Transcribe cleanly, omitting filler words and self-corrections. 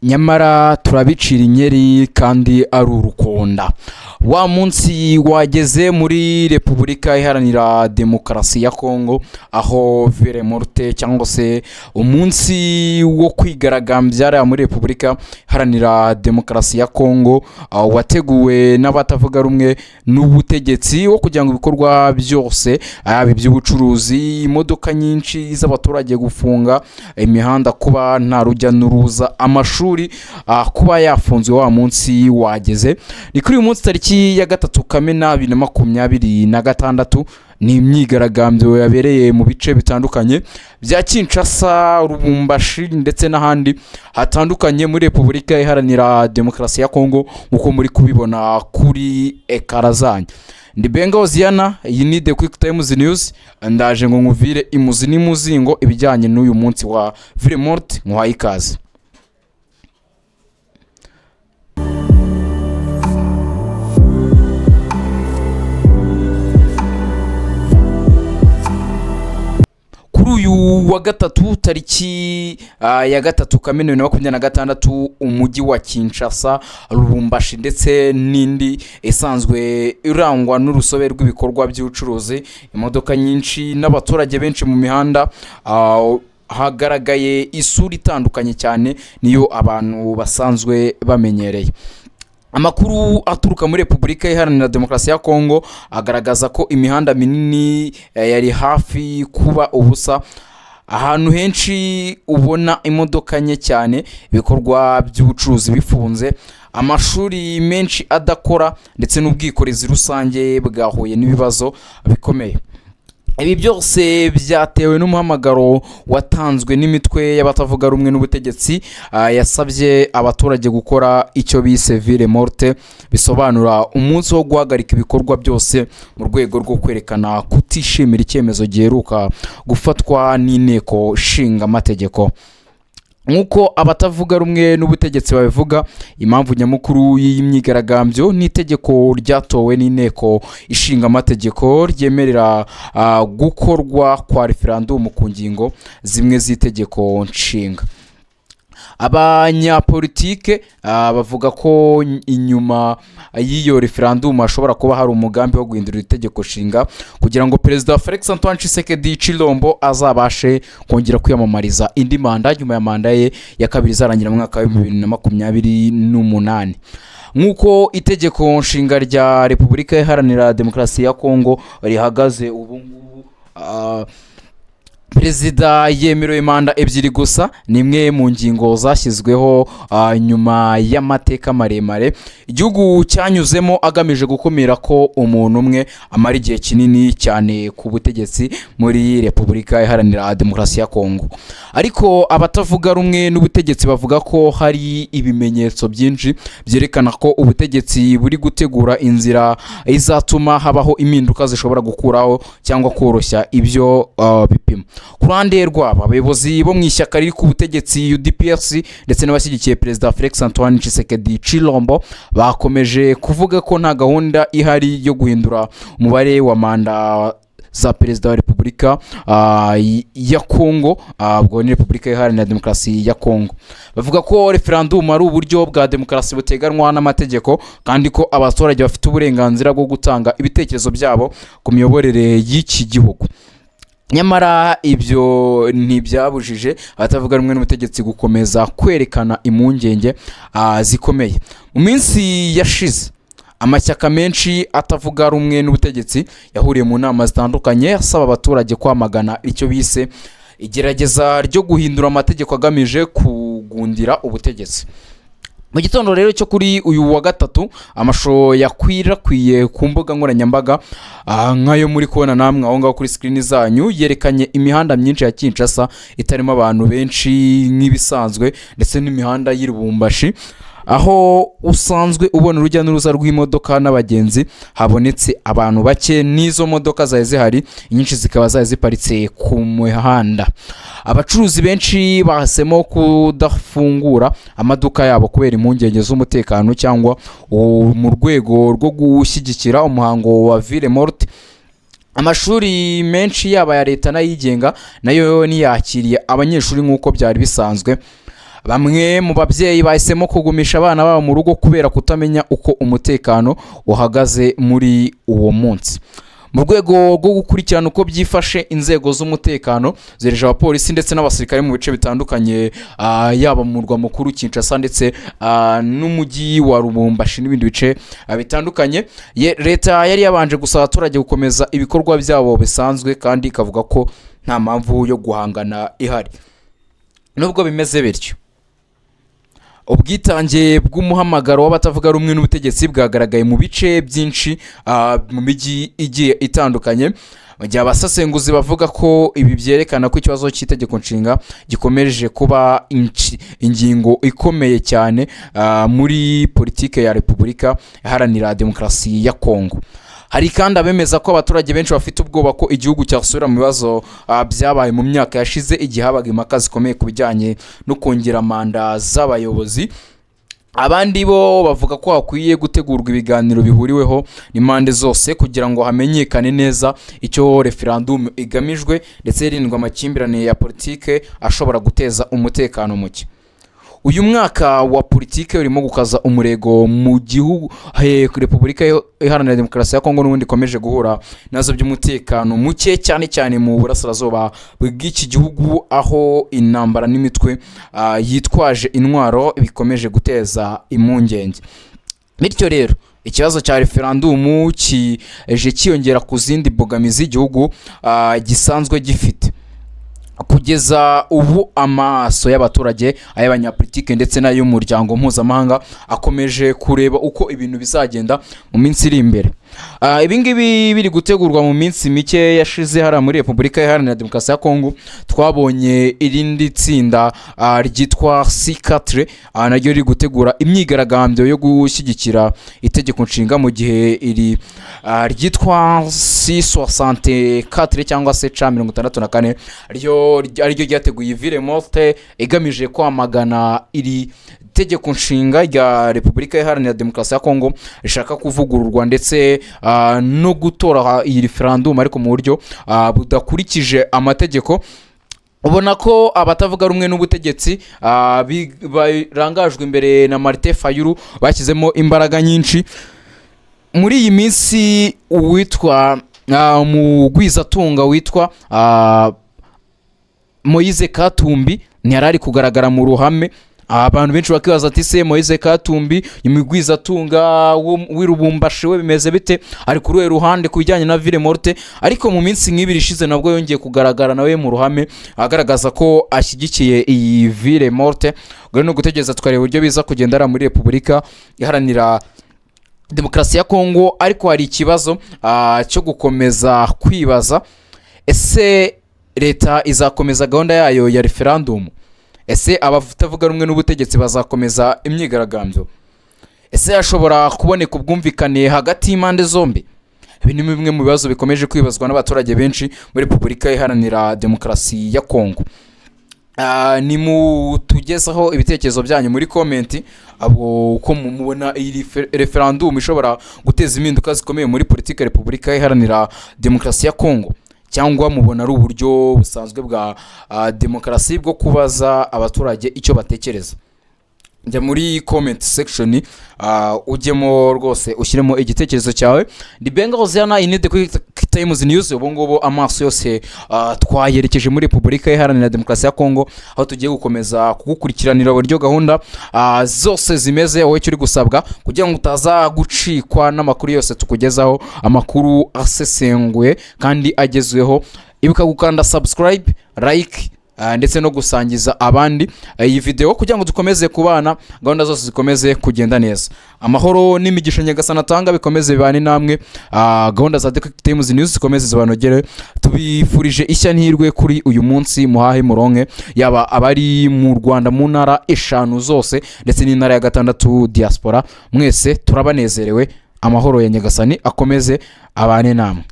Nyamara turabicira inkeri kandi ari urukonda. Wa munsi wageze muri Repubulika Iharanira Demokarasi ya Kongo, aho ville morte cyangwa se umunsi wo kwigaragambya hariya muri Repubulika Iharanira Demokarasi ya Kongo, wateguwe n'abatavuga rumwe n'ubutegetsi, wo kugira ngo ibikorwa byose, yaba iby'ubucuruzi, imodoka nyinshi z'abaturage gufunga imihanda, kuba nta rujya n'uruza, amashuri kuba yafunzwe, wa munsi wageze. Ni kuri uyu munsi tariki ya 3 Kamena 2026. Ni imyigaragambyo yabereye mu bice bitandukanye bya Kinshasa, Lubumbashi ndetse n'ahandi hatandukanye muri Repubulika Iharanira Demokarasi ya Kongo, nk'uko muri kubibona kuri écran zanyu. Ndi Benga Hoziyana, iyi ni The Quick Times News. Ndaje ngo nkuvire imuzi n'imuzingo ibijyanye n'uyu munsi wa ville morte. Nkuhaye ikaze. Kuri uyu wa gatatu tariki ya 3 Kamena 2026, umujyi wa Kinshasa, Lubumbashi ndetse n'indi isanzwe irangwa n'urusobe rw'ibikorwa by'ubucuruzi, imodoka nyinshi n'abaturage benshi mu mihanda, hagaragaye isura itandukanye cyane niyo abantu basanzwe bamenyereye. Amakuru aturuka muri Repubulika Iharanira Demokarasi ya Kongo agaragaza ko imihanda minini yari hafi kuba ubusa, ahantu henshi ubona imodoka nke cyane, ibikorwa by'ubucuruzi bifunze, amashuri menshi adakora, ndetse n'ubwikorezi rusange bwahuye n'ibibazo bikomeye. Ibi byose byatewe n'umuhamagaro watanzwe n'imitwe y'abatavuga rumwe n'ubutegetsi, yasabye abaturage gukora icyo bise ville morte, bisobanura umunsi wo guhagarika ibikorwa byose mu rwego rwo kwerekana kutishimira icyemezo giheruka gufatwa n'inteko nshingamategeko. Nk'uko abatavuga rumwe n'ubutegetsi babivuga, impamvu nyamukuru y'iyi myigaragambyo ni itegeko ryatowe n'inteko ishinga amategeko ryemerera gukorwa kwa referandumu ku ngingo zimwe z'itegeko nshinga. Abanyapolitike bavuga ko inyuma y'iyo referandumu hashobora kuba hari umugambi wo guhindura itegeko nshinga kugira ngo Perezida Felix Antoine Tshisekedi Tshilombo azabashe kongera kwiyamamariza indi manda nyuma ya manda ye ya kabiri izarangira mu mwaka wa 2028. Nk'uko itegeko nshinga rya Repubulika Iharanira Demokarasi ya Kongo rihagaze ubu ngubu, perezida yemerewe manda ebyiri gusa. Ni imwe mu ngingo zashyizweho nyuma y'amateka maremare igihugu cyanyuzemo agamije gukumira ko umuntu umwe amara igihe kinini cyane ku butegetsi muri Repubulika Iharanira Demokarasi ya Kongo. Ariko abatavuga rumwe n'ubutegetsi bavuga ko hari ibimenyetso byinshi byerekana ko ubutegetsi buri gutegura inzira izatuma habaho impinduka zishobora gukuraho cyangwa koroshya ibyo bipimo. Ku ruhande rwabo, abayobozi bo mu ishyaka riri ku butegetsi UDPS ndetse n'abashyigikiye Perezida Felix Antoine Tshisekedi Tshilombo bakomeje kuvuga ko nta gahunda ihari yo guhindura umubare wa manda za perezida wa Repubulika ya Kongo, ubwo ni Repubulika Iharanira Demokarasi ya Kongo. Bavuga ko referandumu ari uburyo bwa demokarasi buteganwa n'amategeko, kandi ko abaturage bafite uburenganzira bwo gutanga ibitekerezo byabo ku miyoborere y'iki gihugu. Nyamara ibyo ntibyabujije abatavuga rumwe n'ubutegetsi gukomeza kwerekana impungenge zikomeye. Mu minsi yashize, amashyaka menshi atavuga rumwe n'ubutegetsi yahuriye mu nama zitandukanye asaba abaturage kwamagana icyo bise igerageza ryo guhindura amategeko agamije kugundira ubutegetsi. Mu gitondo rero cyo kuri uyu wa gatatu, amashusho yakwirakwiye ku mbuga nkoranyambaga, nk'ayo muri kubona namwe aho ngaho kuri sikirini zanyu, yerekanye imihanda myinshi ya Kinshasa itarimo abantu benshi nk'ibisanzwe, ndetse n'imihanda y'i Lubumbashi aho usanzwe ubona urujya n'uruza rw'imodoka n'abagenzi habonetse abantu bake, n'izo modoka zari zihari inyinshi zikaba zari ziparitse ku mihanda. Abacuruzi benshi bahisemo kudafungura amaduka yabo kubera impungenge z'umutekano cyangwa mu rwego rwo gushyigikira umuhango wa ville morte. Amashuri menshi, yaba aya leta n'ayigenga, nayo ntiyakiriye abanyeshuri nk'uko byari bisanzwe. Bamwe mu babyeyi bahisemo kugumisha abana babo mu rugo kubera kutamenya uko umutekano uhagaze muri uwo munsi. Mu rwego rwo gukurikirana uko byifashe, inzego z'umutekano zereje abapolisi ndetse n'abasirikare mu bice bitandukanye, yaba mu murwa mukuru Kinshasa ndetse n'umujyi wa Lubumbashi n'ibindi bice bitandukanye. Leta yari yabanje gusaba abaturage gukomeza ibikorwa byabo bisanzwe, kandi ikavuga ko nta mpamvu yo guhangana ihari. Nubwo bimeze bityo, ubwitange bw'umuhamagaro w'abatavuga rumwe n'ubutegetsi bwagaragaye mu bice byinshi, mu mijyi igiye itandukanye, mu gihe abasesenguzi bavuga ko ibi byerekana ko ikibazo cy'itegeko nshinga gikomeje kuba ingingo ikomeye cyane muri politiki ya Repubulika Iharanira Demokarasi ya Kongo. Hari kandi abemeza ko abaturage benshi bafite ubwoba ko igihugu cyasubira mu bibazo byabaye mu myaka yashize, igihe habaga impaka zikomeye ku bijyanye no kongera manda z'abayobozi. Abandi bo bavuga ko hakwiye gutegurwa ibiganiro bihuriweho n'impande zose kugira ngo hamenyekane neza icyo referandumu igamijwe, ndetse hirindwa amakimbirane ya politike ashobora guteza umutekano muke. Uyu mwaka wa politike urimo gukaza umurego mu gihugu. Repubulika Iharanira Demokarasi ya Kongo n'ubundi ikomeje guhura nazo by'umutekano muke, cyane cyane mu burasirazuba bw'iki gihugu, aho intambara n'imitwe yitwaje intwaro bikomeje guteza impungenge. Bityo rero, ikibazo cya referandumu kije cyiyongera ku zindi mbogamizi igihugu gisanzwe gifite. Kugeza ubu, amaso y'abaturage, ay'abanyapolitike ndetse n'ay'umuryango mpuzamahanga akomeje kureba uko ibintu bizagenda mu minsi iri imbere. Ibi ngibi biri gutegurwa, mu minsi mike yashize hariya muri Repubulika Iharanira Demokarasi ya Kongo twabonye irindi tsinda ryitwa C4, naryo riri gutegura imyigaragambyo yo gushyigikira itegeko nshinga, mu gihe iri ryitwa C64 cyangwa se C64 ryo ariryo ryateguye ville morte igamije kwamagana iri tegeko nshinga rya Repubulika Iharanira Demokarasi ya Kongo rishaka kuvugururwa, ndetse no gutora iyi referandumu ariko mu buryo budakurikije amategeko. Ubona ko abatavuga rumwe n'ubutegetsi barangajwe imbere na Martin Fayulu bashyizemo imbaraga nyinshi muri iyi minsi. Uwitwa mugwizatunga witwa Moise Katumbi ntiyari ari kugaragara mu ruhame. Abantu benshi bakibaza ati: "Se Moise Katumbi, imigwizatunga w'i Lubumbashi, we bimeze bite? Ari kuri uruhe ruhande ku bijyanye na ville morte?" Ariko mu minsi nk'ibiri ishize nabwo yongeye kugaragara nawe mu ruhame, agaragaza ko ashyigikiye iyi ville morte. Ubwo rero ni ugutegereza tukareba uburyo biza kugenda hariya muri Repubulika Iharanira Demokarasi ya Kongo. Ariko hari ikibazo cyo gukomeza kwibaza: ese leta izakomeza gahunda yayo ya referandumu? Ese abatavuga rumwe n'ubutegetsi bazakomeza imyigaragambyo? Ese hashobora kuboneka ubwumvikane hagati y'impande zombi? Ibi ni bimwe mu bibazo bikomeje kwibazwa n'abaturage benshi muri Repubulika Iharanira Demokarasi ya Kongo. Nimutugezaho ibitekerezo byanyu muri comment, abo uko mubona iyi referandumu ishobora guteza impinduka zikomeye muri politiki ya Repubulika Iharanira Demokarasi ya Kongo, cyangwa mubona ari uburyo busanzwe bwa demokarasi bwo kubaza abaturage icyo batekereza. Jya muri comment section, ujyemo rwose ushyiremo igitekerezo cyawe. Ni Benga Hoziyana inide kuri Times News. Ubu ngubu amaso yose twayerekeje muri Repubulika Iharanira Demokarasi ya Kongo, aho tugiye gukomeza kugukurikiranira uburyo gahunda zose zimeze. Wowe icyo uri gusabwa kugira ngo utaza gucikwa n'amakuru yose tukugezaho, amakuru asesenguye kandi agezweho, ibuka gukanda subscribe, like, ndetse no gusangiza abandi iyi video kugira ngo dukomeze kubana, gahunda zose zikomeze kugenda neza. Amahoro n'imigisha Nyagasani atanga bikomeze bibane namwe. Gahunda za The Times News zikomeze zibanogere. Tubifurije ishya n'ihirwe kuri uyu munsi, muhahe muronke, yaba abari mu Rwanda mu ntara eshanu zose ndetse n'intara ya gatandatu diaspora, mwese turabanezerewe. Amahoro ya Nyagasani akomeze abane namwe.